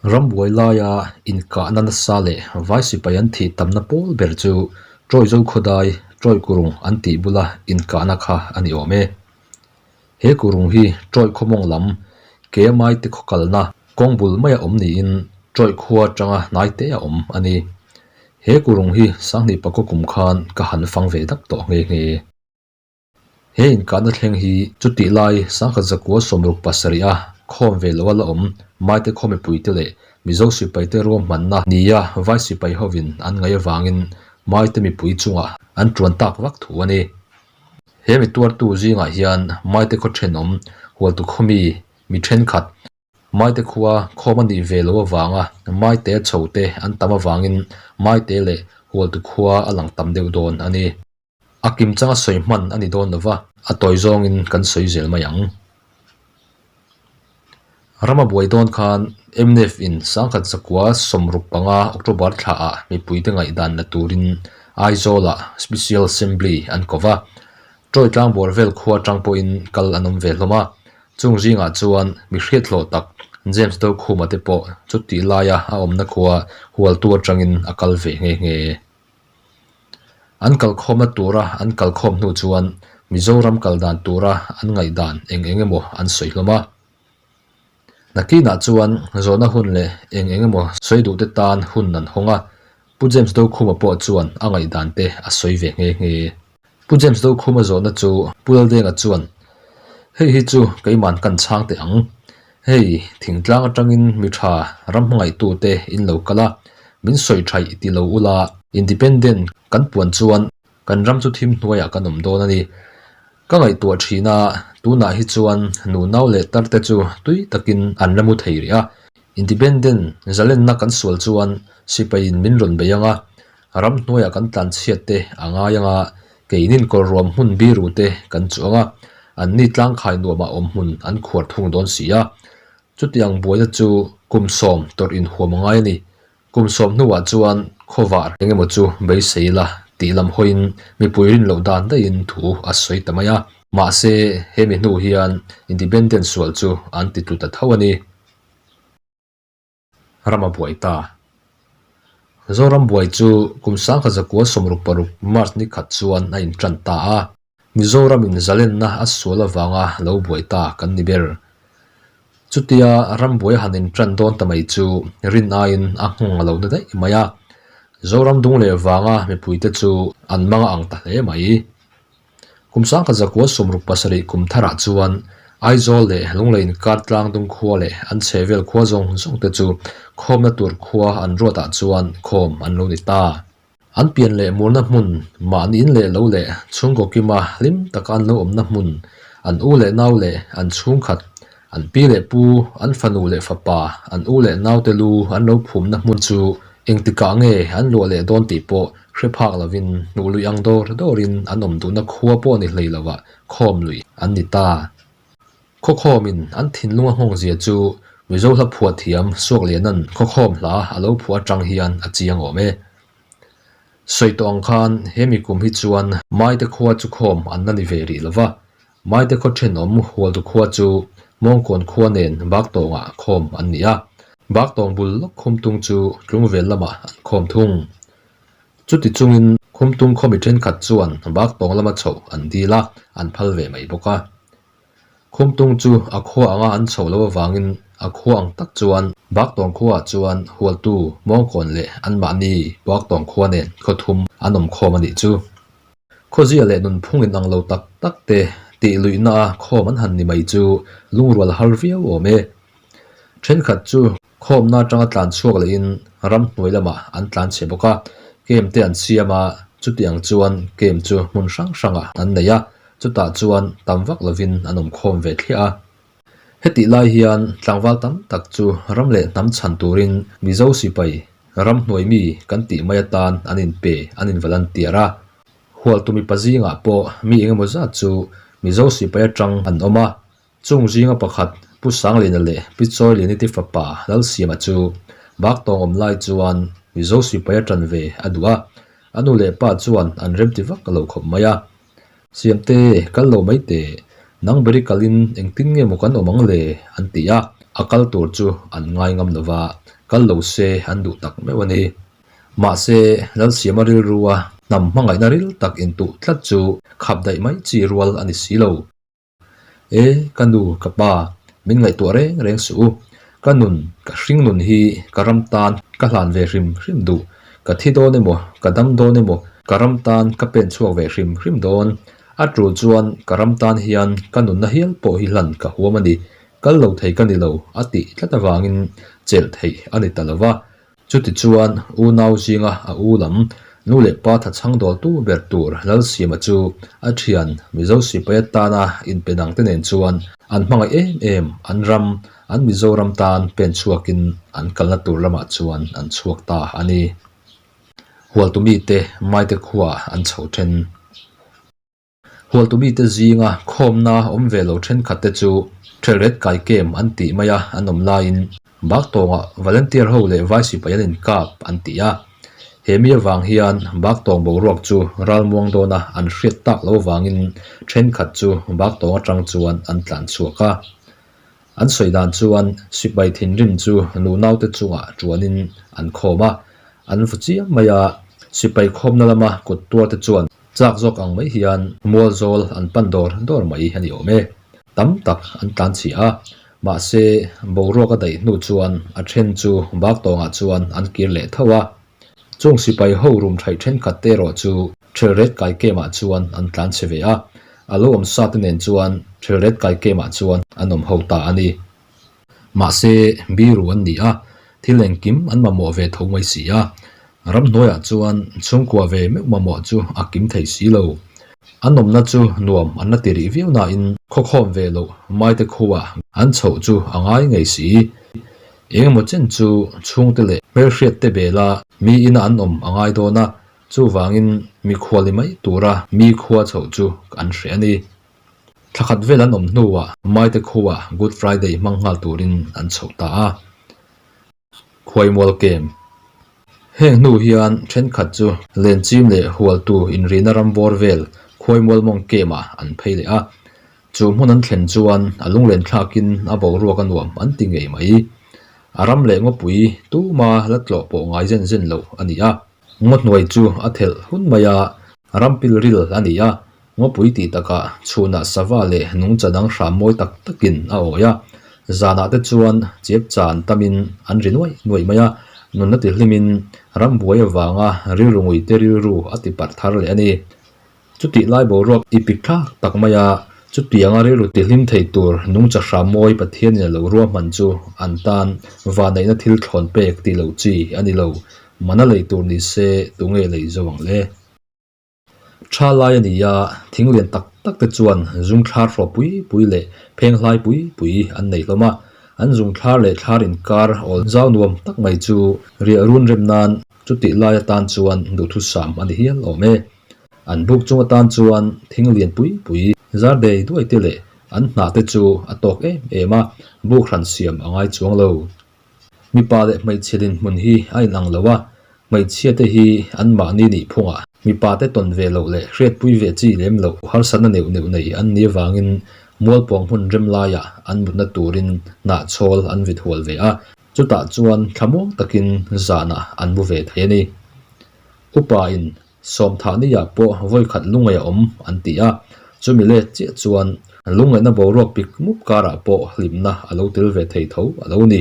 Rambuai laia inkahna nasa leh vai sipai an thih tamna pawl ber chu Ṭawi Zokhawdai, Ṭawi Kurung an tih bula inkahna kha a ni awm e. He kurung hi Ṭawi khawmawng lam KMI te khaw kalna kawng bul maia awm niin Ṭawi khua aṭanga hnai te a awm a ni. He kurung hi Sanghnih Pakua kum khan ka han fang ve dap tawh nghe nghe. He inkahna thleng hi chutih lai sangkhat zakua 67 a khawm ve loa la awm Maite khaw mipuite leh Mizo sipaite ruahmanna nia vai sipai hovin an ngaih avangin Maite mipui chungah an tuan tak vak thu a ni. He mi tuartu zingah hian Maite khaw thenawm Hualtu khaw mi mi thenkhat Maite khua khawm a nih ve loh avanga Maite a chho te an tam avangin Maite leh Hualtu khua a lang tam deuh dawn a ni. A kim changa sawi hman a ni dawn lo va, a tawi zawngin kan sawi zel mai ang. Rama buai dawn khan mnf in 1965 October thlaah mipuite ngaihdan la turin Aizawlah Special Assembly an ko va. Ṭawi tlangbuar vel khua aṭang pawhin kal an awm ve hlawm a, chung zingah chuan mi hriathlawh tak James Dokhuma te pawh chutih laia a awmna khua hualtu aṭangin a kal ve nghe nghe. An kalkhawmna tura an kalkhawm hnu chuan Mizoram kal dan tura an ngaihdan eng eng emaw an sawi hlawm a. Nakinah chuan zawhna hun leh eng eng emaw sawi duhte tan hun an hawng a, Pu James Dokhuma pawh chuan a ngaihdan te a sawi ve nghe nghe. Pu James Dokhuma zawhna chu Pu Laldenga chuan, Hei hi chu keiman kan chhang teh ang. Hei, thingtlang atangin mi tha ram hmangaihtute in lo kal a, min sawi thaih ti lo ula, Independent kan puan chuan kan ram chu thim hnuaiah kan awm dawn a ni. Ka ngaihtuah thin a, tunah hi chuan nunau leh tarte chu tui takin an la mu thei rih a. Independent zalenna kan sual chuan sipaiin min rawn bei ang a, ram hnuaiah kan tlanchhiat te a ngai ang a, keinin kawrruam hmun biru te kan chuang a, anni tlangkhai nuamah awm hmun an khuar thung dawn si a. Chutiang buaina chu kum sawm tawrh inhuam a ngai a ni. Kum sawm hnuah chuan khawvar eng emaw chu beisei la tih lam hawiin mipui rin loh dan daihin thu a sawi ta mai a. Mahse, hemi hnu hian Independent sual chu an ti tlu ta tho a ni. Ram a buai ta. Zoram buai chu kum 1966 March ni khat chuan a intan ta a. Mizoramin zalenna a sual avanga lo buai ta kan ni ber. Chutia ram buai a han intan dawn ta mai chu rin aiin a nghawng a lo na daih mai a. Zoram dung leh vanga mipuite chu an mang a ang ta hle mai. Kum 1967 kum tharah chuan Aizawl leh Lunglei inkar tlang dung khua leh an chhehvel khua zawng zawng te chu khawmna tur khua an ruatah chuan khawm an lo ni ta. An pian leh murna hmun, mahni in leh lo leh chhungkaw kima hlim taka an lo awmna hmun, an u leh nau leh an chhungkhat, an pi leh pu, an fanu leh fapa, an u leh naute lu an lo phumna hmun chu engtikah nge an luah leh dawn tih pawh hre phak lovin hnuh lui ang dawr dawrin an awm duhna khua pawh ni hlei lovah khawm lui an ni ta. Khawkhawmin an thinlung a nghawng zia chu Mizo hla phuah thiam Suakliana'n khawkhawm hla a lo phuah atang hian a chiang awm e. Sawi tawh ang khan he mi kum hi chuan Maite khua chu khawm an la ni ve rih lova, Maite khaw thenawm Hualtu khua chu Mawngkawn khua nen Baktawngah khawm an ni a, Baktawng bul lawk Khumtung chu Tlungvel lamah an khawm thung. Chuti chungin Khumtung khaw mi thenkhat chuan Baktawng lama chhoh an dil a, an phal ve mai bawk a. Khumtung chu a khua anga an chhoh loh avangin a khua ang tak chuan Baktawng khuaah chuan Hualtu, Mawngkawn leh anmahni Baktawng khua nen khaw thum an awm khawm a nih chu. Khawzia leh nunphung in ang lo tak tak te tih luihna a khawm an han ni mai chu lungrual har viau awm e. Thenkhat chu khawmna atanga tlan chhuak lehin ramhnuai lamah an tlan chhe bawk a, camp te an siam a, chuti ang chuan camp chu hmun hrang hrangah an nei a, chutah chuan tam vak lovin an awm khawm ve thliah a. Hetih lai hian tlangval tam tak chu ram leh hnam chhan turin Mizo sipai ramhnuai mi kan tih mai atan an inpe an involunteer a. Hualtu mipa zingah pawh mi engemaw zat chu Mizo sipai atang an awm a, Chung zinga pakhat Pu Sangliana leh Pi Chawiliani te fapa Lalsiama chu Baktawng awm lai chuan Mizo sipai a tan ve a duh a, a nu leh pa chuan an remti vak lo khawp mai a. Siamte, kal lo mai teh, nang beri kalin engtin nge maw kan awm ang le? an ti a. A kal tur chu an ngai ngam lo va, kal lo se an duh tak meuh a ni. Mahse, Lalsiama rilrua hnam hmangaihna ril tak intuh tlat chu khap daih mai chi rual a ni si lo. E, ka nu, ka pa, min ngaihtuah reng reng suh u. Ka nun, ka hring nun hi ka ram tan ka hlan ve hrim hrim duh. Ka thi dawn emaw, ka dam dawn emaw, ka ram tan ka pen chhuak ve hrim hrim dawn. A tul chuan ka ram tan hian ka nunna hial pawh hi hlan ka huam a ni. Kal lo thei ka ni lo, a tih tlat avangin chelh theih a ni ta lo va. Chutichuan, unau zinga a u lam, nu leh pa thachhang dawltu ber tur Lalsiama chu a thian Mizo sipai atana inpe dangte nen chuan an hmangaih em em, an ram, an Mizoram tan pen chhuakin an kalna tur lamah chuan an chhuak ta a ni. Hualtumite Maite khuaah an chho then. Hualtumite zinga khawmna awm ve lo thenkhatte chu Thelret kai kem an tih mai a an awm laiin Baktawngah volunteer ho leh vai sipai an inkap an ti a. He mi avang hian Baktawng boruak chu ralmuang dawna an hriat tak lo avangin thenkhat chu Baktawng atang chuan an tlan chhuak a. An sawi dan chuan sipai thinrim chu nunaute chungah tuanin an khawm a, an vu chiam mai a, sipai khawmna lama kut tuarte chuan chak zawk ang mai hian mualzawl an pan dawr dawr mai a ni awm e. Tam tak an tlan chhia a, mahse boruak a daih hnu chuan a then chu Baktawngah chuan an kir leh tho a. Chung sipai ho rum thaih thenkhat te erawh chu Thelret kai camp-ah chuan an tlan chhe ve a, a lo awm sa te nen chuan Thelret kai camp-ah chuan an awm ho ta a ni. Mahse, biru an ni a, thil engkim an mamawh ve tho mai si a. Ramhnuaiah chuan chhungkua ve meuh mamawh chu a kim thei si lo. An awmna chu nuam an la ti rih viau nain khawkhawm ve loh maite khuah an chhoh chu a ngai ngei si. Engemaw chen chu chhungte leh hmelhriatte bela mi ina an awm a ngai dawn a, chuvangin mikhual ni mai tura mi khua chhoh chu an hreh a ni. Thla khat vel an awm hnuah Maite khuaa Good Friday hmang nghal turin an chhoh ta a. Khuaimual Camp Heng hnu hian thenkhat chu Lenchim leh Hualtu inrihna ram bawr vel Khuaimual mawng Camp-ah an phei leh a. Chu hmun an thlen chuan a lunglen thlakin a boruak a nuam an ti ngei mai. A ram leh ngawpui tuma la tlawh pawh ngai zen zen lo a ni a. Ngaw hnuai chu a thelh hun mai a, ram pilril a ni a. Ngawpui tih takah chhunah sava leh nungcha dang hram mawi tak takin a awi a. Zanah te chuan chep chan tamin an ri nuaih nuaih mai a, nunna ti hlimin rambuai avanga rilru nguite rilru a ti parh thar leh a ni. Chutih lai boruak i pik thlak tak mai a, chutianga rilru tihlim thei tur nungcha hram mawi Pathianin a lo ruahman chu an tan vanneihna thil thlawn pek tih loh chi a ni lo. Mana lei tur ni se tunge lei zo ang le? Tha lai a ni a, thing lian tak tak te chuan zungthlar hraw pui pui leh phenghlai pui pui an nei hlawm a, an zungthlar leh thlar inkar awl zau nuam tak mai chu riah run rem nan chutih lai atan chuan duhthusam a ni hial awm e. An buk chung atan chuan thing lian pui pui zar dei duai te leh an hnah te chu a tawk em em a, buk hran siam a ngai chuang lo. Mipa leh hmeichhe dinhmun hi a inang lo a, hmeichhia te hi an mahni nih phungah mipa te tawn ve loh leh hriatpui ve chi lem loh harsatna neuh neuh nei an nih avangin mualpawng hmun rem laiah an mutna turin hnahchhawl an vit hual ve a, chutah chuan thlamuang takin zanah an mu ve thei a ni. Upa in Sawmthahniah pawh vawikhat lungngaih a awm an ti a, chumi let chiah chuan lungngaihna boruak pik mup karah pawh hlimna a lo tel ve thei tho a lo ni.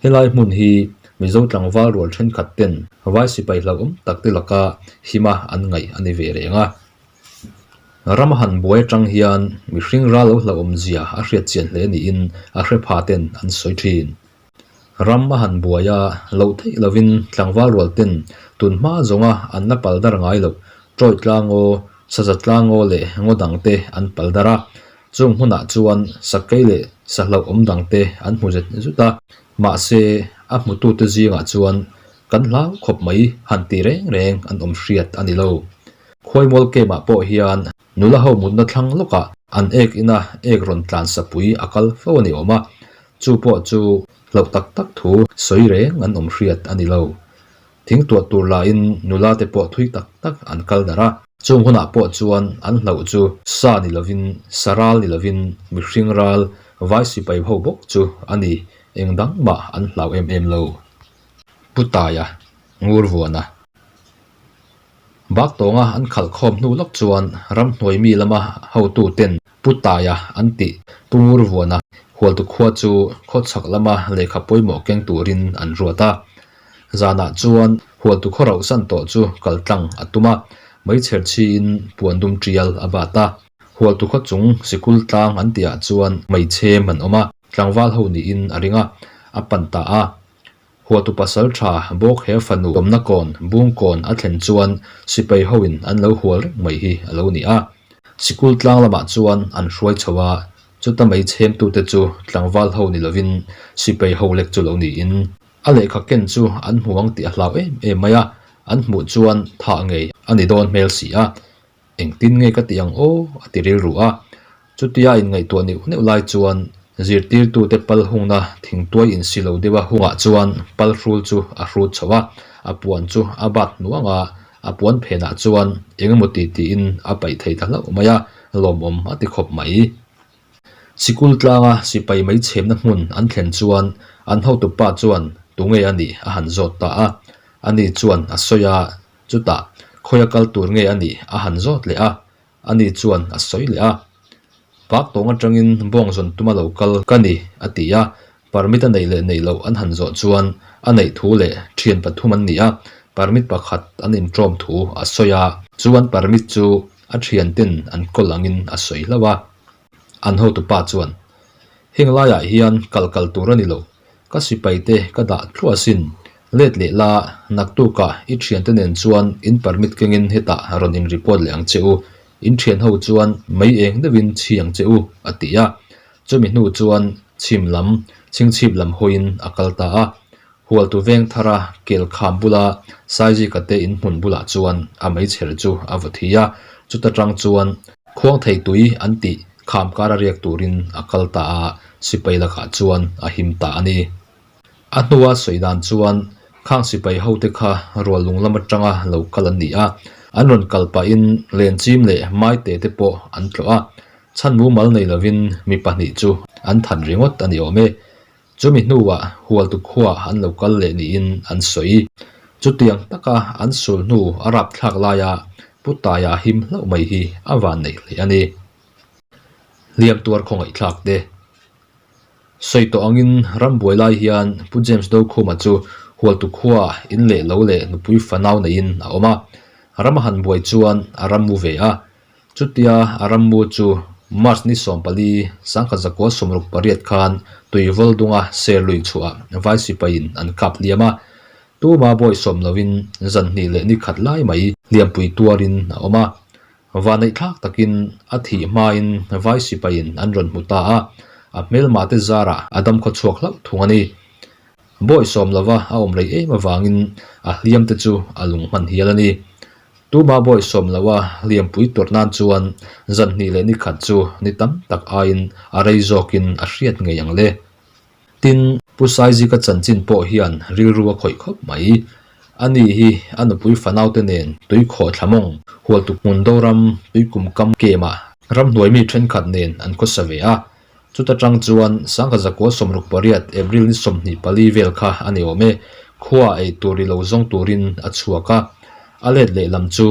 Helai hmun hi Mizo tlangval rual thenkhat ten vai sipai hlauhawm tak te laka hima an ngaih a ni ve reng a. Ram a han buai atang hian mihring ral lo hlauhawm zia a hriat chian hle niin a hre pha ten an sawi thin. Ram a han buai a, loh theih lovin tlangval rual ten tun hma zawnga an la pal dar ngai loh Ṭawih tlangaw, Saza tlangaw leh ngaw dang te an pal dar a. Chung hmunah chuan sakei leh sahlauh awm dang te an hmu zet zut a. Mahse, a hmutute zingah chuan kan hlau khawp mai han ti reng reng an awm hriat a ni lo. Khuaimual camp-ah pawh hian Nula ho mutna thlang lawkah an ek ina ek rawn tlan sapui a kal fo a ni awm a, chu pawh chu hlauh tak tak thu sawi reng an awm hriat a ni lo. Thing tuah tur lahin nula te pawh thui tak tak an kal darh a, chung hunah pawh chuan an hlauh chu sa ni lovin, sa ral ni lovin mihring ral vai sipai ho bawk chu a ni. Eng dang mah an hlau em em lo. Pu Taia, Ngurvuana. Bak tawnga an khalh khawm hnu lawk chuan ramhnuai mi lama hotu ten Pu Taia an tih Pu Ngurvuana hualtu khua chu khawchhak lama lehkha pawimawh keng turin an ruat a. Zanah chuan hualtu khaw rauhsan tawh chu kal tlang a tum a, meichher chhiin puan dum tial a bat a. Hualtu khaw chung sikul tlang an tihah chuan meichhem an awm a, tlangval ho niin a ring a, a pan ta a. Hualtu pasal tha bawk he fanu awmna kawn bung kawn a thlen chuan sipai hoin an lo hual reng mai hi a lo ni a. Sikul tlang lamah chuan an hruai chho a, chuta meichhemtute chu tlangval ho ni lovin sipai ho lek chu lo niin. A lehkha ken chu an hmu ang tih a hlau em em mai a, an hmuh chuan thah ngei a ni dawn hmel si a. Engtin nge ka tih ang aw? a ti rilru a. Chutia inngaihtuah neuh neuh lai chuan zirtirtute pal hungna thingtuai insi lo deuha hungah chuan pal hrul chu a hrut chho a, a puan chu a bat hnuang a, a puan phenah chuan eng emaw ti tiin a paih thei ta hlauh mai a, lawmawm a ti khawp mai. Sikul tlanga sipai mai chhemna hmun an thlen chuan an hotupa chuan tunge a nih a han zawt ta a, ani chuan a sawi a, chutah khawia kal tur nge a nih a han zawt leh a, ani chuan a sawi leh a. Park tawng atangin bawng zawn tuma lo kal ka ni a ti a, permit a neih leh neih loh an han zawh chuan a neih thu leh thian pathum an ni a, permit pakhat an inṭawm thu a sawi a, chuan permit chu a thianten an kawl angin a sawi hlauh a. An hotupa chuan, Heng laiah hian kal kal tur a ni lo, ka sipaite ka dah thluah asin, let leh la, naktukah i thiante nen chuan in permit kengin hetah rawn in report leh ang che u, in thian ho chuan mei eng deuhin chhi ang che u, a ti a. Chumi hnu chuan chhim lam, chhingchhip lam hawiin a kal ta a. Hualtu veng thara kel kham bula Saizika te in hmun bulah chuan a meichher chu a vaw thi a, chuta tang chuan khuang thei tui an tih kham kara riak turin a kal ta a, sipai lakah chuan a him ta a ni. A hnua sawi dan chuan khang sipai hote kha rual lung lam atanga lo kal an ni a, an rawn kal pahin lenchim leh maite te pawh an tlawh a, chhan mumal nei lovin mi pahnih chu an than ringawt a ni awm e. Chumi hnuah hualtu khua an lo kal leh niin an sawi. Chutiang taka an sul hnu a rapthlak laia Pu Taia him hlauh mai hi a van nei hle a ni. Hliam tuar khawngaihthlak te. Sawi tawh angin rambuai lai hian Pu James Dokhuma chu hualtu khua in leh lo leh nupui fanau neiin a awm a. Ram a han buai chuan a ram mu ve a. Chutia a rammu chu March ni 14, 1968 khan Tuivawl dunga ser lui chhuah vai sipaiin an kap hliam a. Tuma bawi sawm loin zan hnih leh ni khat lai mai hliampui tuarin a awm a. Vaneihthlak takin a thih hmain vai sipaiin an rawn hmu ta a, a hmelmate zarah a dam khaw chhuak hlauh thung a ni. Bawi sawm lova a awm rei em avangin a hliamte chu a lung hman hial a ni. Tuma bawi sawm loa hliampui tur nan chuan zan hnih leh ni khat chu ni tam tak aiin a rei zawkin a hriat ngei ang le. Tin, Pu Saizika chanchin pawh hian rilru a khawih khawp mai. Ani hi a nupui fanaute nen tuikhawh thlamawng, hualtu hmun doram, tuikum kam kemah ramhnuai mi thenkhat nen an khawsa ve a. Chuta tang chuan 1968 April ni 24 vel kha a ni awm e, khua ei tur ri lo zawng turin a chhuak a. A let lehlam chu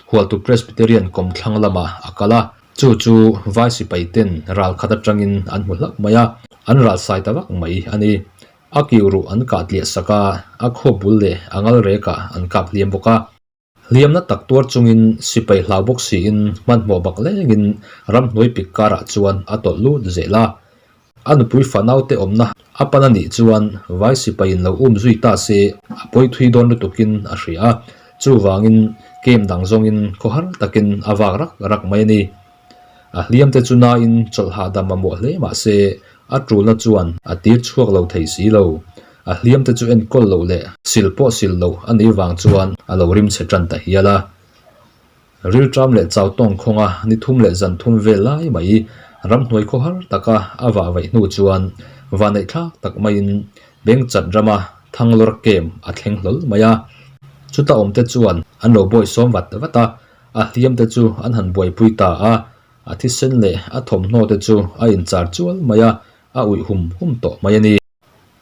Hualtu Presbyterian kawmthlang lamah a kal a. Chu chu vai sipai ten ral khat atangin an hmu hlauh mai a, an ral sai ta vak mai a ni. A kiu ruh an kah tliah sak a, a khaw bul leh a ngal rekah an kap hliam bawk a. Hliamna tak tuar chungin sipai hlau bawk siin hmanhmawh bak lengin ramhnuai pik karah chuan a tawlh lut zel a. A nupui fanaute awmna a pan a nih chuan vai sipaiin lo um zui ta se a pawi thui dawn lutukin a hria a, chuvangin kem dang zawngin khawhar takin a vak rak rak mai a ni. A hliamte chu nain chawlh hahdam mamawh hle mah se a tulna chuan a tir chhuak lo thei si lo. A hliamte chu enkawl loh leh sil pawh sil loh a nih vang chuan a lo rimchhe tan ta hial a. Rilṭam leh chau tawng khawnga ni thum leh zan thum vel lai mai ramhnuai khawhar taka a vah vaih hnu chuan vanneih thlak tak maiin Bengchat rama Thanglawr Camp a thleng hlawl mai a. Chuta awmte chuan an lo bawi sawm vat vat a, a hliamte chu an han buaipui ta a, a thisen leh a thawmhnaw te chu a inchar chual mai a, a uih hum hum tawh mai a ni.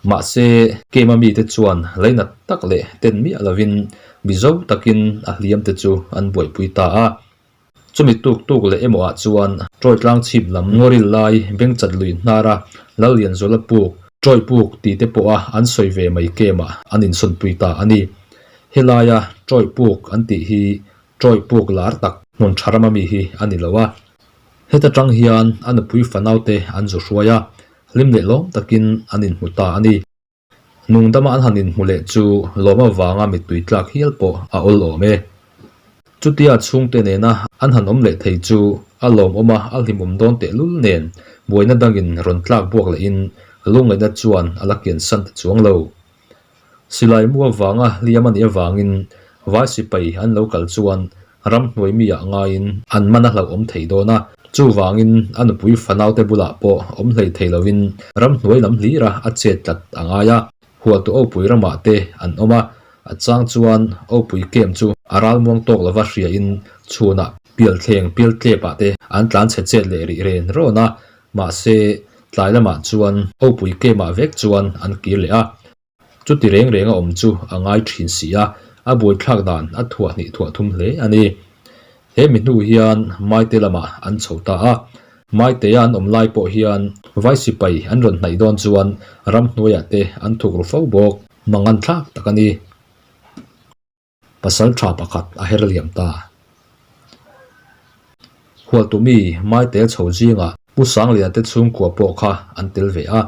Mahse, Kema mite chuan leinat tak leh ten miah lovin Mizo takin a hliamte chu an buaipui ta a. Chumi tuk tuk leh emaw ah chuan Troy tlang chhip lam ngawril lai bengchat lui hnara Lallianzuala puk, Troy puk tih te pawha an sawi ve mai kemah an insawnpui ta a ni. Helaia Troy puk an tih hi Troy puk lar tak hmun tha rama mi hi a ni lo a. Heta tang hian a nupui fanaute an zu hruai a, hlim leh lawm takin an inhmu ta a ni. Nungdama an han inhmu leh chu lawm avanga mittui tlak hial pawh a awl awm e. Chutia chhungte nena an han awm leh thei chu a lawmawm a, a hlimawm dawn tehlul nen buaina dangin rawn tlak buak lehin lungngaihna chuan a la kiansan ta chuang lo. Silai mu avanga hliam a nih avangin vai sipai an lo kal chuan ramhnuai mi ah ngaiin an man a hlauhawm thei dawn a, chuvangin a nupui fanaute bulah pawh awm hlei thei lovin ramhnuai lam hlira a chet tlat a ngai a, hualtu Opui ramah te an awm a, a chang chuan Opui kem chu a ralmuang tawk lova hriain chhunah pialthleng pialtlepah te an tlan chhe chet leh rih ren rawn a, mahse tlai lamah chuan Opui kemah vek chuan an kir leh a. Chuti reng reng a awm chu a ngai thin si a, a buaithlak dan a thuah hnih thuah thum hle a ni. He mi hnu hian Maite lamah an chho ta a, Maitea an awm lai pawh hian vai sipai an rawn hnaih dawn chuan ramhnuaiah te an thuk ru fo bawk, mangan thlak tak a ni. Pasal tha pakhat a her liam ta. Hualtumi Maitel chho zingah Pu Sangliana te chhungkua pawh kha an tel ve a.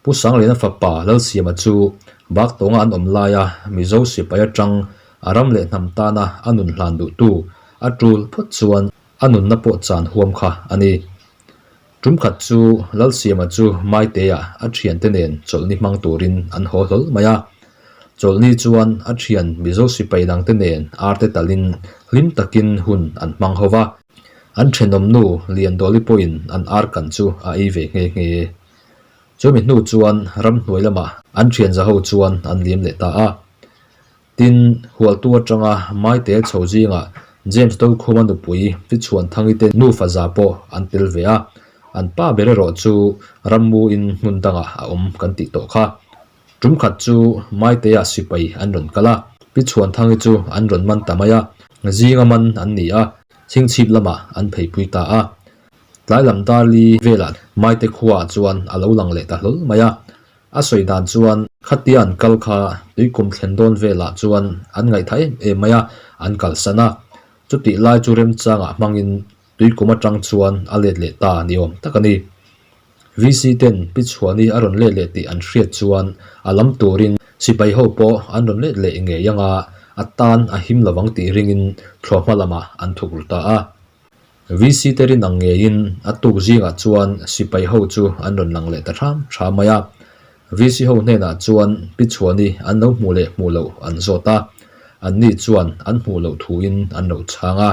Pu Sangliana fapa Lalsiama chu Baktawnga an awm laia Mizo sipai atang a ram leh hnam tana a nun hlan duhtu a tul phawt chuan a nunna pawh chan huam kha a ni. Tum khat chu Lalsiama chu Maitea a thiante nen chawlhni hmang turin an haw hlawl mai a. Chawlhni chuan a thian Mizo sipai dangte nen arte talin hlim takin hun an hmang ho va. An thenawmnu Liandawli pawhin an ar kan chu a ei ve nghe nghe. Chumi hnu chuan ramhnuai lamah an thian za ho chuan an liam leh ta a. Tin, Hualtu atanga Maite chho zingah James Dokhuma nupui Tichhuanthangi te nufa za pawh an tel ve a, an pa ber erawh chu rammuin hmun dangah a awm kan tih tawh kha. Tum khat chu Maite-ah sipai an rawn kal a, Tichhuanthangi chu an rawn man ta mai a, zinga man an ni a, chhingchhip lamah an pheipui ta a. Tlai lam darli velah Maite khuaah chuan a lo lang leh ta hlawl mai a, A sawi dan chuan khatia an kal kha tuikum thlen dawn velah chuan an ngaihthah em em mai a, an kalsan a. Chutih lai chu remchangah hmangin tuikum atang chuan a let leh ta ni awm tak a ni. VC ten Pi Chhuani a rawn let leh tih an hriat chuan a lam turin sipai ho pawh an rawn let leh ngei anga a tan a him lovang tih ringin thlawhhma lamah an thuk ru ta a. VC te rin ang ngeiin a tuk zingah chuan sipai ho chu an rawn lang leh ta hram hram mai a. VC ho hnenah chuan Pi Chhuani an lo hmuh leh hmuh loh an zawt a, anni chuan an hmuh loh thuin an lo chhang a.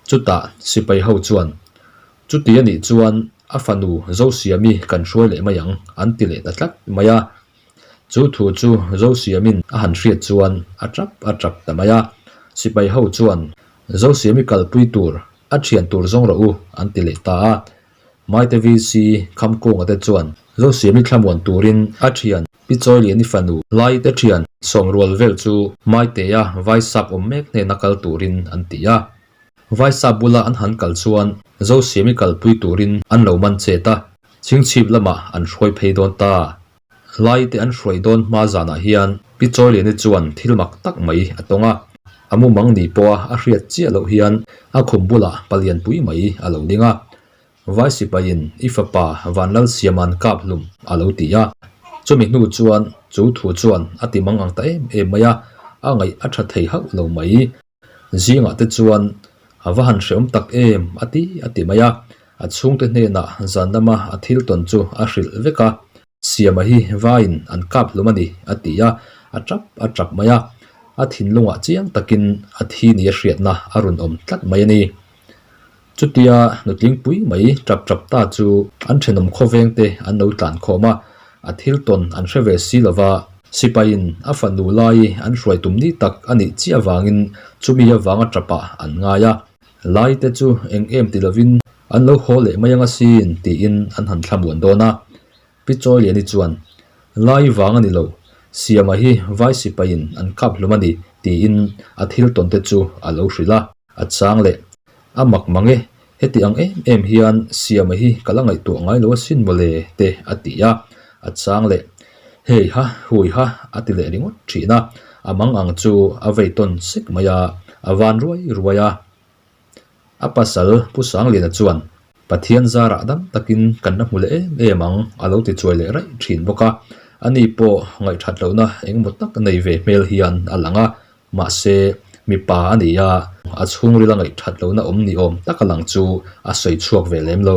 Chutah sipai ho chuan, Chuti a nih chuan a fanu Zosiami kan hruai leh mai ang an ti leh ta tlat mai a. Chu thu chu Zosiamin a han hriat chuan a tap a tap ta mai a. Sipai ho chuan Zosiami kalpui tur a thian tur zawng rawh u an ti leh ta a. Maite VC Khamkunga te chuan Zosiami thlamuan turin a thian Pi Chawiliani fanu Laite thian sawmrual vel chu Maitea Vaisap awm mek hnena kal turin an ti a. Vaisa bula an han kal chuan Zosiami kalpui turin an lo man chet a, Chhingchhip lamah an hruai phei dawn ta. Lai te an hruai dawn hma zanah hian Pi Chawiliani chuan thil mak tak mai a tawng a, a mumang ni pawha a hriat chiah loh hian a khum bulah palianpui mai a lo ding a. Vai sipaiin i fapa Vanlalsiama'n kap hlum a lo ti a. Chumi hnu chuan chu thu chuan a ti mang ang ta em em mai a, a ngaih a tha thei hauh lo mai. Zingah te chuan a va han hreawm tak em a ti a ti mai a, a chhungte hnenah zan lama a thil tawn chu a hrilh vek a, Siama hi vaiin an kap hlum a ni a ti a, a tap a tap mai a, a thinlungah chiang takin a thi ni a hriatna a rawn awm tlat mai a ni. Chutia nutlingpui mai tap tap ta chu an thenawm khawveng te an lo tlan khawm a, a thil tawn an hre ve si lova, sipaiin a fanu lai an hruai tum ni tak a nih chiah avangin chumi avanga tapah an ngai a, lai te chu eng em ti lovin an lo haw leh mai ang asin tiin an han thlamuan dawn a. Pi Chawiliani chuan. Lai vang a ni lo, Siama hi vai sipaiin an kap hlum a ni, tiin a thil tawn te chu a lo hrilh a. A chang leh, A mak mang e, heti ang em em hian Siama hi ka la ngaihtuah ngai lo asin mawle, te a ti a. A chang leh, Hei ha, hui ha, a ti leh ringawt thin a. A mang ang chu a vei tawn sek mai a, a van ruai ruai a. A pasal Pu Sangliana chuan, Pathian zarah dam takin kan la hmu leh em em ang a lo ti chuai leh raih thin bawk a. Ani pawh ngaihthat lohna engemaw tak nei ve hmel hian a lang a, mahse mipa a ni a, a chhungrila ngaihthat lohna awm ni awm tak a lang chu a sawi chhuak ve lem lo.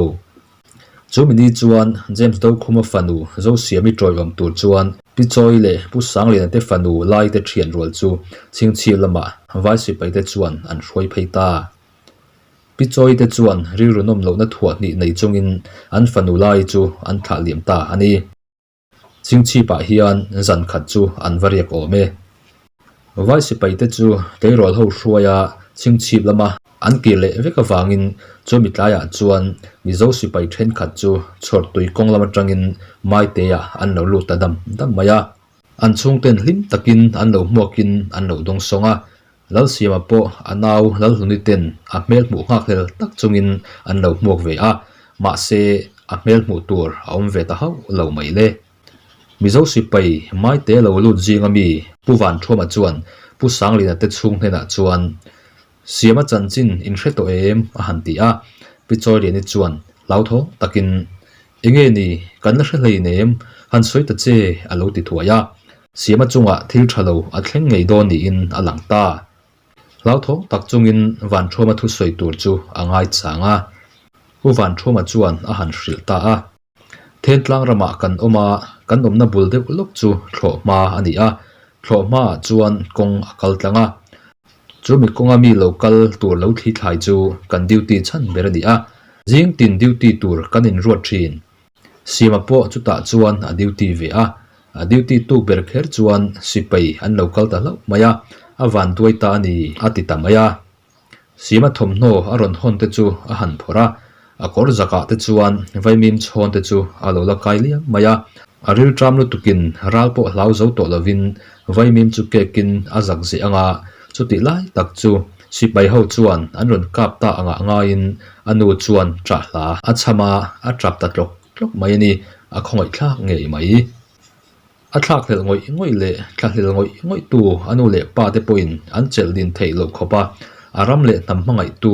Chu mi ni chuan James Dokhuma fanu Zosiami tawiawm tur chuan Pi Chawi leh Pu Sangliana te fanu lai te thian rual chu chhingchhip lamah vai sipai te chuan an hruai phei ta. Pi Chawi te chuan rilru nawm lohna thuah hnih nei chungin an fanu lai chu an thlah liam ta a ni. Chhingchhipah hian zan khat chu an va riak awm e. Vai sipai te chu tleirawl ho hruaia chhingchhip lama an kir leh vek avangin chu mi tlaiah chuan Mizo sipai thenkhat chu chhawrtui kawng lam atangin Maite-ah an lo lut ta dam dam mai a. An chhungten hlim takin an lo hmuakin an lo dawngsawng a, Lalsiama pawh a nau Lalhluni ten a hmel hmuh nghakhlel tak chungin an lo hmuak ve a, mahse a hmel hmuh tur a awm ve ta hauh lo mai le. Mizo sipai Maite lo lut zinga mi Pu Vanthuama chuan Pu Sanglina te chhung hnenah chuan Siama chanchin in hre tawh em? a han ti a, Pi Chawiliani chuan hlauthawng takin Enge ni, kan la hre hleinem, han sawi ta che a lo ti thuai a. Siama chungah thil tha lo a thleng ngei dawn niin a lang ta. Hlauthawng tak chungin Vanthuama thusawi tur chu a ngaichang a. Pu Vanthuama chuan a han hrilh ta a. Thentlang ramah kan awm a, kan awmna bul deuh lawk chu thlawhhma a ni a. Thlawhhmaah chuan kawng a kal tlang a. Chu mi kawnga mi lo kal tur lo thli thlai chu kan duty chhan ber a ni a. Zing tin duty tur kan inruat thin. Siama pawh chutah chuan a duty ve a. A duty tuk ber kher chuan sipai an lo kal ta hlauh mai a, a van duai ta a ni a ti ta mai a. Siama thawmhnaw a rawn hawn te chu a han phawrh a, a kawr zakah te chuan vaimim chhawn te chu a lo la kai liam mai a. A rilṭam lutukin ral pawh hlau zo tawh lovin vaimim chu kekin a zak zeh ang a, chutih lai tak chu sipai ho chuan an rawn kap ta angah ngaiin a nu chuan ṭah hla a chham a, a ṭap ta tlawk tlawk mai a ni, a khawngaihthlak ngei mai. A thlakhlelh ngawih ngawih leh thlahlel ngawih ngawihtu a nu leh pa te pawhin an chelh din theih loh khawp a, a ram leh hnam hmangaihtu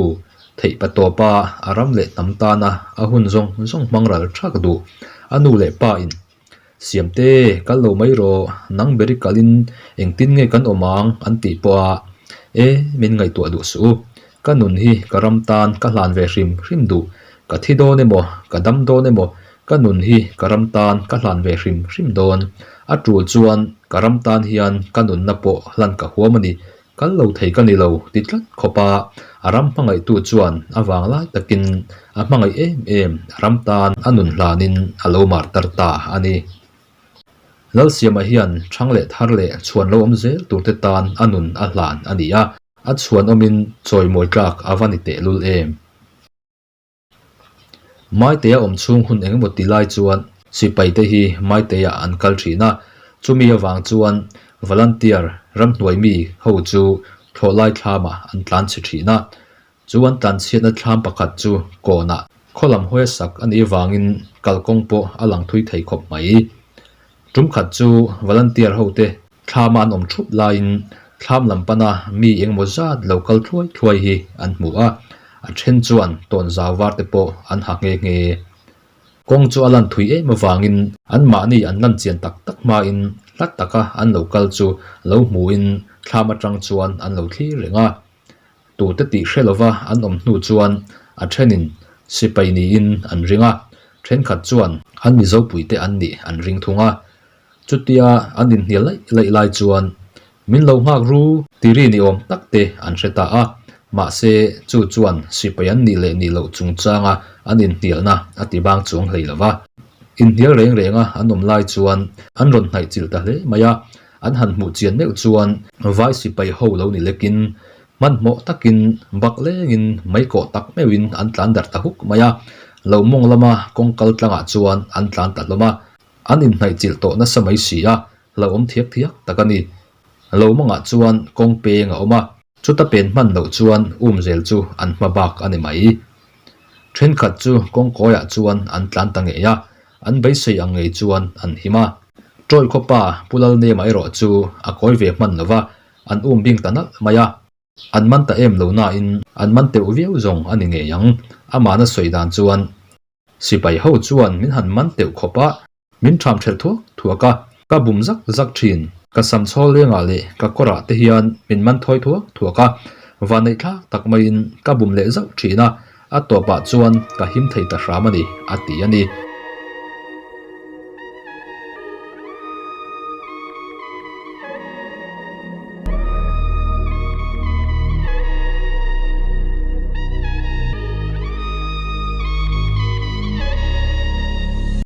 theih pa tawpa a ram leh hnam tana a hun zawng zawng hmang ral thak duh a nu leh pa in Siamte kal lo mai rawh, nang beri kalin engtin nge kan awm ang an tih pawh a, e min ngaihtuah duh suh u, ka nun hi ka ram tan ka hlan ve hrim hrim duh, ka thi dawn emaw ka dam dawn emaw Ka nun hi ka ram tan ka hlan ve hrim hrim dawn. A tul chuan ka ram tan hian ka nunna pawh hlan ka huam a ni. Kal lo thei ka ni lo ti tlat khawp a, a ram hmangaihtu chuan a vang lai takin a hmangaih em em a ram tan a nun hlanin a lo mar tar ta a ni. Lalsiama hian thang leh thar leh chhuan lo awm zel turte tan a nun a hlan a ni a, a chhuan awmin chawimawi tlak a va ni tehlul em. Maite a awm chhung hun eng emaw ti lai chuan sipai te hi Maite ah an kal thin a, chumi avang chuan volunteer ramhnuai mi ho chu thlawhlai thlamah an tlan chhe thin a, chu an tlan chhiatna thlam pakhat chu kawnah khaw lam hawi a sak a nih avangin kalkawng pawh a lang thui thei khawp mai. Tum khat chu volunteer ho te Thlama an awm thup laiin thlam lam pana mi engemaw zat lo kal thluai thluai hi an hmu a, a then chuan tawnzau var te pawh an ha nghe nghe. Kawng chu a lan thui em avangin anmahni an lan chian tak tak hmain hlat taka an lo kal chu lo hmuin thlam atang chuan an lo thlir reng a. Tute tih hre lova an awm hnu chuan a thenin sipai niin an ring a, thenkhat chuan an Mizopuite an nih an ring thung a. Chutia an inhnial laih laih lai chuan min lo nghak ru ti ri ni awm tak te an hre ta a, mahse chu chuan sipai an nih leh nih loh chungchanga an inhnialna a ti bang chuang hlei lo va. Inhnial reng renga an awm lai chuan an rawn hnaih chilh ta hle mai a, an han hmuh chian meuh chuan vai sipai ho lo ni lekin hmanhmawh takin bak lengin mei kawh tak meuhin an tlan darh ta huk mai a, lo mawng lama kawng kal tlangah chuan an tlan ta hlawm a. An inhnaih chilh tawh nasa mai si a, hlauhawm thiak thiak tak a ni. Lo mawngah chuan kawng peng a awm a, chuta pen hman loh chuan um zel chu an hma bak a ni mai. Thenkhat chu kawng kawiah chuan an tlan ta ngei a, an beisei ang ngei chuan an him a. Tawi khawpa Pu Lalnema erawh chu a kawi ve hman lo va, an um bing ta nalh mai a. An man ta em lo nain an man teuh viau zawng a ni ngei ang, amahna sawi dan chuan. Sipai ho chuan min han man teuh khawp a, min ṭham ṭhelh thuak thuak a, ka bum zak zak ṭhin. Ka sam chhawl lengah leh ka kawrah te hian min man thawi thuak thuak a, vanneih thlak tak maiin ka bum leh zauh ṭhin a, a tawpah chuan ka him thei ta hram a ni, a ti a ni.